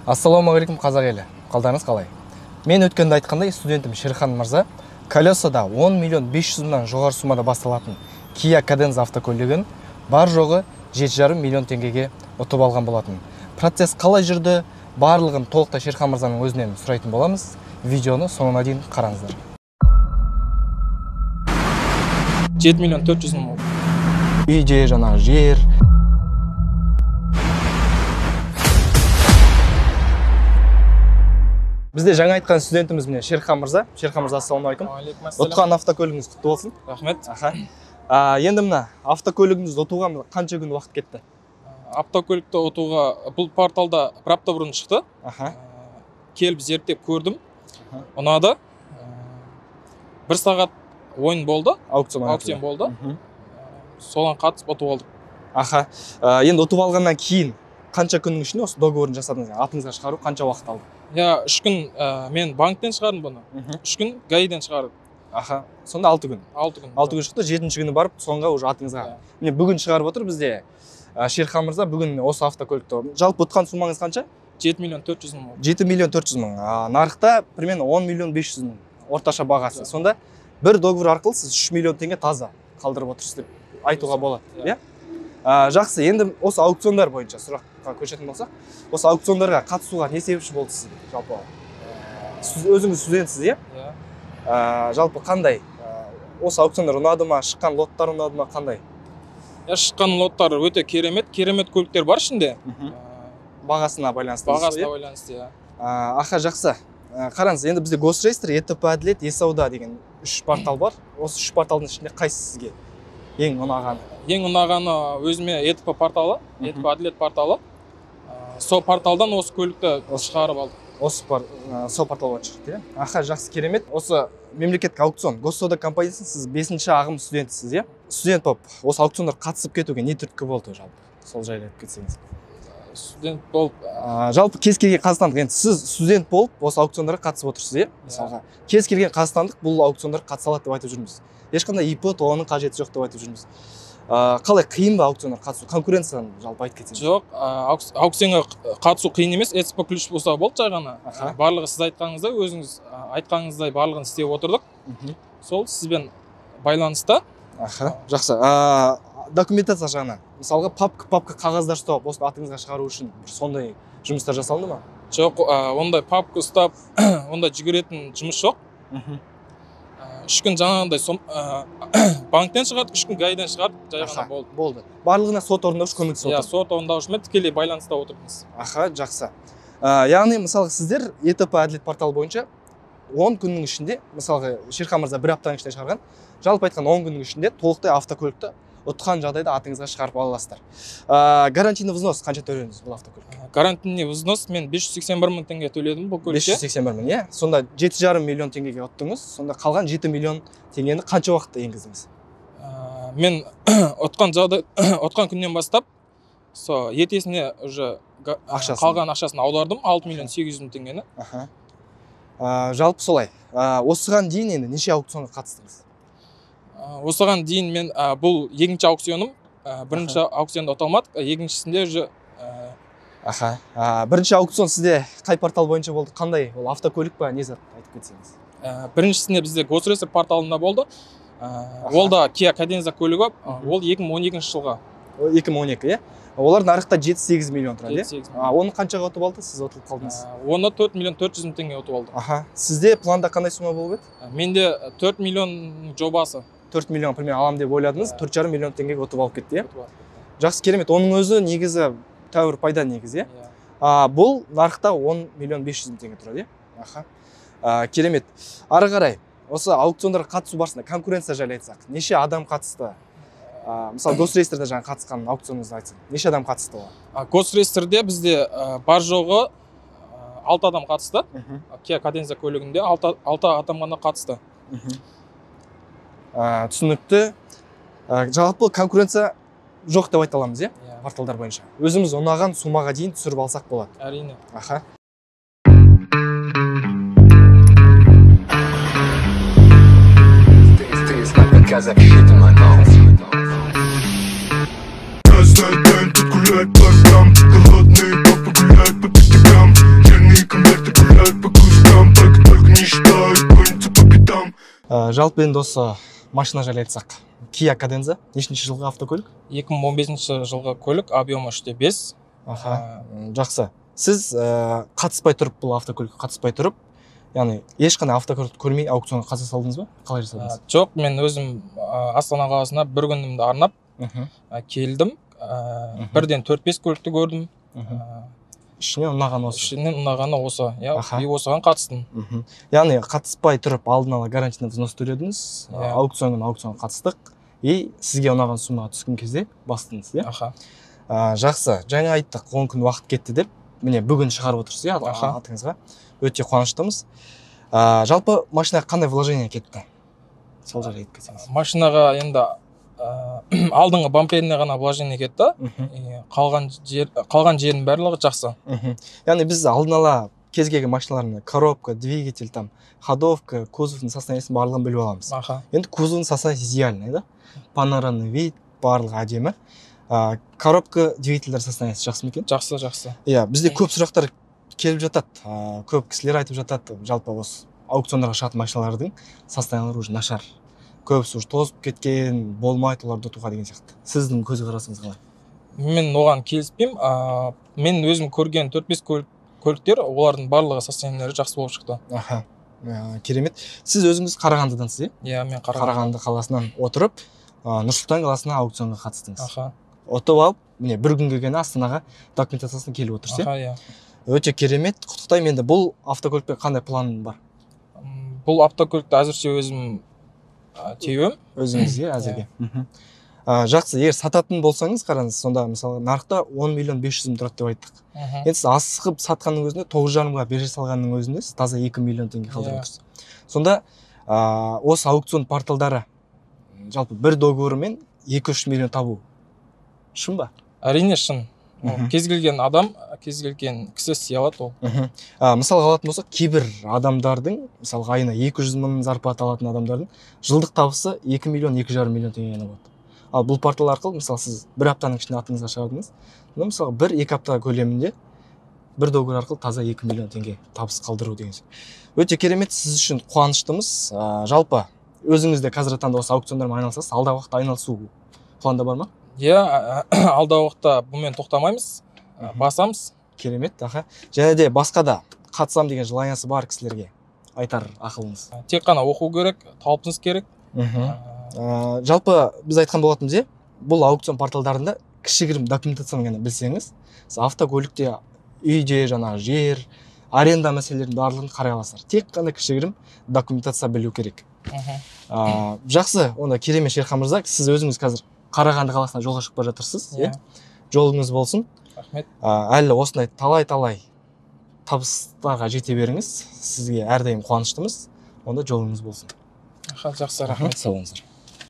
Ассалаумағалейкум, қазақ елі. Қалдарыңыз қалай? Мен өткенде айтқандай, студентім Шерхан мырза колесода 10 миллион 500 мыңнан жоғары суммада басталатын Kia Cadenza автокөлігін бар жоғы 7,5 миллион теңгеге ұтып алған болатын. Процесс қалай жүрді, барлығын толықтай Шерхан мырзаның өзінен сұрайтын боламыз. Видеоны соңына дейін қараңыздар. 7 миллион 400 мың болды. Үйде жаңағы жер. Бізде жаңа айтқан студентіміз міне Шерхан мырза. Шерхан мырза, ассалаумағалейкум. Уағалейкум. Ұтқан автокөлігіңіз құтты болсын. Рахмет. Аха. Енді мына автокөлігіңізді ұтуға қанша күн уақыт кетті? Автокөлікті ұтуға бұл порталда бір апта бұрын шықты. Аха. Келіп зерттеп көрдім. Ұнады. Бір сағат ойын болды. Аукцион болды. Соған қатысып ұтып алдық. Аха. Енді ұтып алғаннан кейін қанша күннің ішінде осы договорын жасадыңыз? Атыңызға шығару қанша уақыт алды? Я 3 күн мен банктен шығардым бұны. 3 күн ГАИ-ден шығардым. Аха. Сонда 6 күн. 6 күн. 6 күн шықты, 7-ші күні барып соңға уже атыңызға. Міне бүгін шығарып отыр бізде Шерхан мырза бүгін осы автокөлікті. Жалпы ұтқан суммаңыз қанша? 7 миллион 400 мың. 7 миллион 400 мың. Нарықта примерно 10 миллион 500 мың орташа бағасы. Сонда бір договор арқылы сіз 3 миллион теңге таза қалдырып отырсыз деп айтуға болады, иә? Жақсы, енді осы аукциондар бойынша сұраққа көшетін болсақ, осы аукциондарға қатысуға не себепші болды сізге жалпы? Сіз өзіңіз студентсіз, иә? Иә. Жалпы қандай? Осы аукциондар ұнады ма? Шыққан лоттар ұнады ма? Қандай? Иә, шыққан лоттар өте керемет, керемет көліктер бар ішінде. Бағасына байланысты. Бағасына байланысты, иә. Аха, жақсы. Қараңыз, енді бізде Госреестр, ЕТП Әділет, Есауда деген 3 портал бар. Осы 3 порталдың ішінде қайсысы сізге ең ұнағаны? Ең ұнағаны өзіме ЕТП порталы, ЕТП Әділет порталы. Сол порталдан осы көлікті шығарып алдым. Осы сол портал бойынша шықты, иә? Аха, жақсы, керемет. Осы мемлекеттік аукцион, Госсауда компаниясының сіз 5-ші ағым студентісіз, иә? Студент болып осы аукциондарға қатысып кетуге не түрткі болды жалпы? Сол жайлы айтып кетсеңіз. Студент болып, жалпы кез келген қазақстандық, енді сіз студент болып осы аукциондарға қатысып отырсыз, иә? Мысалға, кез келген қазақстандық бұл аукциондарға қатыса алады деп айтып жүрміз. Ешқандай ИП ТО-ның қажеті жоқ деп айтып жүрміз. Қалай қиын ба аукциондарға қатысу? Конкуренцияны жалпы айтып кетсеңіз. Жоқ, аукционға қатысу қиын емес, ЭЦП ключ болса болды жай ғана. Барлығы сіз айтқаныңыздай, өзіңіз айтқаныңыздай барлығын істеп отырдық. Сол сізбен байланыста. Аха, жақсы. Документация жағынан, мысалға папка қағаздар ұстап, осы атыңызға шығару үшін бір сондай жұмыстар жасалынды ма? Жоқ, ондай папка ұстап, ондай жүгіретін жұмыс жоқ. 3 күн жаңағындай банктен шығарды, 3 күн ГАИ-ден шығарды, жай ғана болды. Болды. Барлығына сот орындаушы көмектесіп отыр. Иә, сот орындаушымен тікелей байланыста отырмыз. Аха, жақсы. Яғни, мысалы, сіздер ЕТП Әділет порталы бойынша 10 күннің ішінде, мысалға, Шерхан мырза бір аптаның ішінде шығарған, жалпы айтқан 10 күннің ішінде толықтай автокөлікті ұтқан жағдайда атыңызға шығарып ала аласыздар. Гарантийный взнос қанша төледіңіз бұл автокөлікке? Гарантийный взнос мен 581 мың теңге төледім бұл көлікке. 581 мың, иә? Сонда 7,5 миллион теңгеге ұттыңыз. Сонда қалған 7 миллион теңгені қанша уақытта енгіздіңіз? Мен ұтқан күннен бастап, со ертесіне уже қалған ақшасын аудардым, 6 миллион 800 мың теңгені. Жалпы солай. Осыған дейін енді неше аукционға қатыстыңыз? Осыған дейін мен бұл екінші аукционым, бірінші аукционда ұта алмадық, екіншісінде уже. Аха. Бірінші аукцион сізде қай портал бойынша болды? Қандай? Ол автокөлік па, не зат айтып кетсеңіз? Біріншісінде бізде Госреестр порталында болды. Ол да Kia Cadenza көлігі, ол 2012 жылғы. 2012, иә? Олар нарықта 7-8 миллион тұрады, иә? Оны қаншаға ұтып алды? Сіз ұтылып қалдыңыз? Оны 4 миллион 400 мың теңге ұтып алдым. Аха. Сізде планда қандай сумма болып еді? Менде 4 миллион жобасы. 4 миллион примерно алам деп ойладыңыз, 4,5 миллион теңгеге ұтып алып кетті, иә? Жақсы, керемет. Оның өзі негізі тәуір пайда негізі, иә? Бұл нарықта 10 миллион 500 мың теңге тұрады, иә? Аха. Керемет. Ары қарай, осы аукциондарға қатысу барысында конкуренция жайлы айтсақ, неше адам қатысты? Мысалы, Госреестрде жаңа қатысқан аукционыңызды айтсақ, неше адам қатысты оған? Госреестрде бізде бар жоғы 6 адам қатысты. Kia Cadenza көлігінде 6 адам ғана қатысты. Түсінікті. Жалпы конкуренция жоқ деп айта аламыз, иә? Порталдар бойынша. Өзіміз ұнаған суммаға дейін түсіріп алсақ болады. Әрине. Аха. Каждый день тут гулять по рукам, голодный, папа гулять по пятикам. Жалпы енді осы машина жайлы айтсақ, Kia Cadenza нешінші жылғы автокөлік? 2015 жылғы көлік, объемы 3,5. Аха, жақсы. Сіз қатыспай тұрып, бұл автокөлікке қатыспай тұрып, яғни ешқандай автокөлікті көрмей аукционға қатыса салдыңыз ба? Қалай жасадыңыз? Жоқ, мен өзім Астана қаласына бір күнімді арнап келдім. Бірден 4-5 көлікті көрдім. Ішінен ұнағаны осы. Ішінен ұнағаны осы. Иә, и осыған қатыстым. Яғни қатыспай тұрып алдын ала гарантийный взнос төледіңіз, аукцион күні аукционға қатыстық, и сізге ұнаған суммаға түскен кезде бастыңыз, иә? Аха. Жақсы, жаңа айттық, 10 күн уақыт кетті деп, міне бүгін шығарып отырсыз, иә, атыңызға. Өте қуаныштымыз. Жалпы машинаға қандай вложение кетті? Сол жайлы айтып кетсеңіз. Машинаға енді алдыңғы бамперіне ғана вложение кетті. Қалған жерінің барлығы жақсы. Яғни біз алдын ала кез келген машиналардың коробка, двигатель, там, ходовка, кузовтың состояниесін барлығын біліп аламыз. Енді кузовтың состояниесі идеальный, да? Панорамный вид, барлығы әдемі. Коробка, двигательдер состояниесі жақсы ма екен? Жақсы, жақсы. Иә, бізде көп сұрақтар келіп жатады. Көп кісілер айтып жатады, жалпы осы аукциондарға шығатын машиналардың состояниелері уже нашар. Көбісі уже тозып кеткен, болмайды оларды ұтуға деген сияқты. Сіздің көзқарасыңыз қалай? Мен оған келіспеймін. Мен өзім көрген 4-5 көліктер, олардың барлығы состояниелері жақсы болып шықты. Аха. Керемет. Сіз өзіңіз Қарағандыдансыз, иә? Иә, мен Қарағанды. Қарағанды қаласынан отырып, Нұр-Сұлтан қаласына аукционға қатыстыңыз. Аха. Ұтып алып, міне бір күнге ғана Астанаға документациясын келіп отырсыз, иә? Аха, иә. Өте керемет, құттықтаймын. Енді бұл автокөлікпен қандай план бар? Бұл автокөлікті әзірше өзім теуем. Өзіңіз, иә, әзірге. Жақсы, егер сататын болсаңыз, қараңыз, сонда мысалы нарықта 10 миллион 500 мың тұрады деп айттық. Енді сіз асығып сатқанның өзінде тоғыз жарымға бере салғанның өзінде сіз таза 2 миллион теңге қалдырып отырсыз. Сонда, осы аукцион порталдары жалпы бір договорымен 2-3 миллион табу шын ба? Әрине шын. Кез келген адам, кез келген кісі істей алады ол. Мысалға алатын болсақ, кейбір адамдардың, мысалға айына 200 мың зарплата алатын адамдардың жылдық табысы 2 миллион, екі жарым миллион теңге ғана болады. Ал бұл портал арқылы, мысалы, сіз бір аптаның ішінде атыңызға шығардыңыз, мысалы, бір-екі апта көлемінде бір договор арқылы таза 2 миллион теңге табыс қалдыру деген сөз. Өте керемет, сіз үшін қуаныштымыз. Жалпы өзіңіз де қазіргі таңда осы аукциондармен айналысасыз, алдағы уақытта айналысу планда бар ма? Иә, алдағы уақытта бұнымен тоқтамаймыз, басамыз. Керемет, аха. Және де басқа да қатысам деген желаниясы бар кісілерге айтар ақылыңыз? Тек қана оқу керек, талпыныс керек. Жалпы біз айтқан болатынбыз, иә, бұл аукцион порталдарында кішігірім документацияны ғана білсеңіз, сіз автокөлікте, үйде, жаңағы жер, аренда мәселелерінің барлығын қарай аласыздар. Тек қана кішігірім документация білу керек. Жақсы, онда керемет, Шерхан мырза, сіз өзіңіз қазір Қарағанды қаласына жолға шығып бара жатырсыз, иә? Иә. Жолыңыз болсын. Рахмет. Әлі осындай талай-талай табыстарға жете беріңіз. Сізге әрдайым қуаныштымыз. Онда жолыңыз болсын. Аха, жақсы, рахмет. Сау болыңыздар.